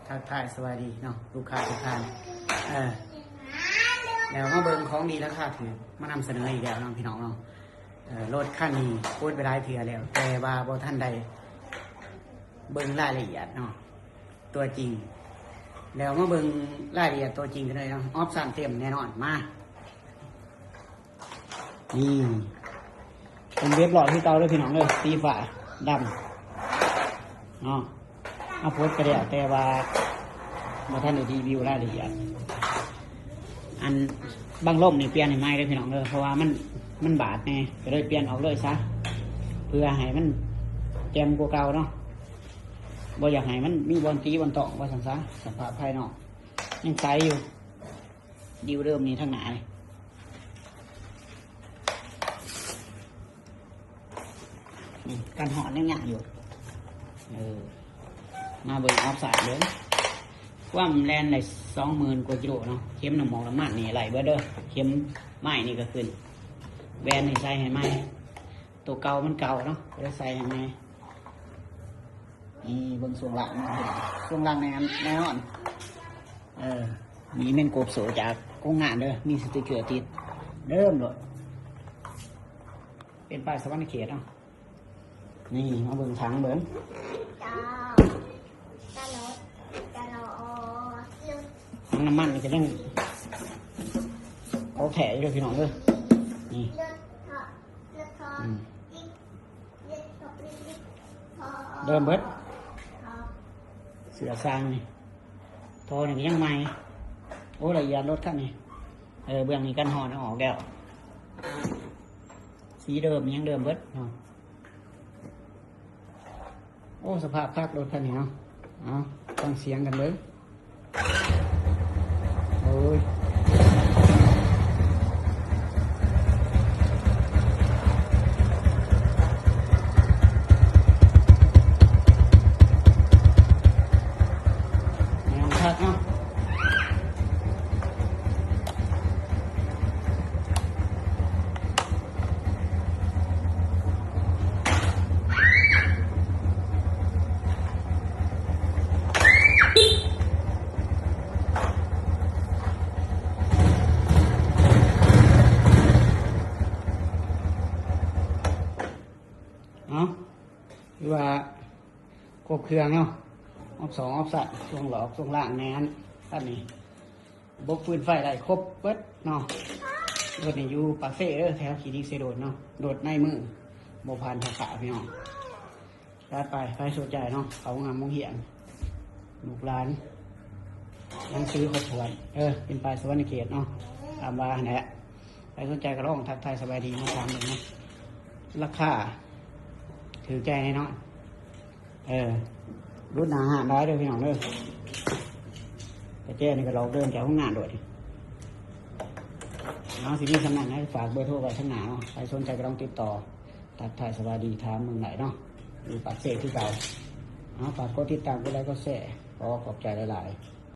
ທັກທາຍສະບາຍດີເນາະ ລູກຄ້າທຸກທ່ານ. ເອີ ແລ້ວມາເບິ່ງຂອງດີລາຄາຖືກມານຳສະເໜີອີກແລ້ວເນາະ ພີ່ນ້ອງເນາະ. ເອີ ລົດຄັນນີ້ໂພສໄປຫຼາຍເທື່ອແລ້ວ ແຕ່ວ່າບໍ່ທັນໄດ້ເບິ່ງລາຍລະອຽດເນາະ ຕົວຈິງ. ແລ້ວມາເບິ່ງລາຍລະອຽດຕົວຈິງກັນເລີຍເນາະ. ອອບຊັນເຕັມແນ່ນອນ. ມາ ນີ້ ເປັນເວັບຫຼອດຄືເກົ່າເດີພີ່ນ້ອງເດີ ສີຟ້າດຳເນາະ. ເອົາໂພສໄປແລ້ວ ແຕ່ວ່າບໍ່ທັນໄດ້ຣີວິວລາຍລະອຽດ. ອັນບັງລົມນີ້ປ່ຽນໃຫ້ໃໝ່ເດີພີ່ນ້ອງເດີ ເພາະວ່າມັນ ມັນບາດແດ່ ກໍເລີຍປ່ຽນອອກເລີຍຊະ ເພື່ອໃຫ້ມັນແຈ່ມກວ່າເກົ່າເນາະ. ບໍ່ຢາກໃຫ້ມັນມີບ່ອນຕີບ່ອນຕ້ອງວ່າຊັ້ນຊະ. ສະພາບພາຍນອກຍັງໃສຢູ່ ດິວເດີມນີ້ທາງໜ້ານີ້ ນີ້ກັນຮ້ອນຍັງຍາກຢູ່. ເອີ ມາເບິ່ງອອບຊາຍເບິ່ງ ຄວາມແລ່ນໄດ້ສອງໝື່ນກວ່າກິໂລເນາະ. ເຂັມນ້ຳໝອກນ້ຳມັນນີ້ໄລ່ເບິດເດີ ເຂັມໄມ້ນີ້ກໍຂຶ້ນ. ແຫວນນີ້ໃສ່ໃຫ້ໃໝ່ ໂຕເກົ່າມັນເກົ່າເນາະ ກໍເລີຍໃສ່ໃຫ້ໃໝ່. ນີ້ເບິ່ງຊ່ວງລ່າງ ຊ່ວງລ່າງແນ່ນອນ. ເອີ ນີ້ແມ່ນກົບໂສ້ຈາກໂຮງງານເດີ ມີສະຕິກເກີຕິດເດີມໂລດ ເປັນປ້າຍສະຫວັນນະເຂດເນາະ. ນີ້ມາເບິ່ງຖັງເບິ່ງ ຖັງນ້ຳມັນນີ້ກໍຍັງຂອງແທ້ຢູ່ເດີພີ່ນ້ອງເດີ. ນີ້ ອືມ ເດີມເບິດ ເສື້ອຊ່າງນີ້ ທໍ່ນີ້ກໍຍັງໃໝ່. ໂອ້ ລະອຽດລົດຄັນນີ້. ເອີ ເບື້ອງນີ້ກັນຮ້ອນເອົາອອກແລ້ວ ສີເດີມຍັງເດີມເບິດເນາະ. ໂອ້ ສະພາບຄັກລົດຄັນນີ້ເນາະ. ເອົາ ຟັງສຽງກັນເບິ່ງ. ໂອ້ຍ ແນວຄັກເນາະ. ເອົາ ຄືວ່າຄົບເຄື່ອງເນາະ ອອບສອງອອບສາມ ຊ່ວງຫຼອກຊ່ວງລ່າງແນ່ນ ຄັນນີ້ ບົກຟືນໄຟໄດ້ຄົບເບິດເນາະ. ລົດນີ້ຢູ່ປາກເຊເດີ ແຖວຄລີນິກເຊໂດນເນາະ. ລົດໃນມື ບໍ່ຜ່ານພາກາ ພີ່ນ້ອງ. ຈັດໄປ ໃຜສົນໃຈເນາະ ເຂົ້າໂຮງຮ່ຳໂຮງຮຽນ ລູກຫຼານ ໜັງສືຄົບຖ້ວນ. ເອີ ເປັນປ້າຍສະຫວັນນະເຂດເນາະ ຕາມວ່າຫັ້ນແຫຼະ. ໃຜສົນໃຈກໍລອງທັກທາຍສະບາຍດີມາຖາມເບິ່ງເນາະ. ລາຄາຖືກໃຈແນ່ນອນ. ເອີ ຫຼຸດໜ້າຮ້ານຫຼາຍເດີພີ່ນ້ອງເດີ. ກະແຈນີ້ກໍຫຼອກເດີນຈາກໂຮງງານໂລດ. ເອົາ ຊິມີສ່ຳນັ້ນ ໃຫ້ຝາກເບີໂທໄວ້ທາງໜ້າເນາະ. ໃຜສົນໃຈກໍລອງຕິດຕໍ່ ທັກທາຍສະບາຍດີຖາມເບິ່ງໄດ້ເນາະ ຢູ່ປາກເຊຄືເກົ່າ. ເອົາ ຝາກກົດຕິດຕາມ ກົດໄລ ກົດແຊ ຂໍຂອບໃຈຫຼາຍໆ.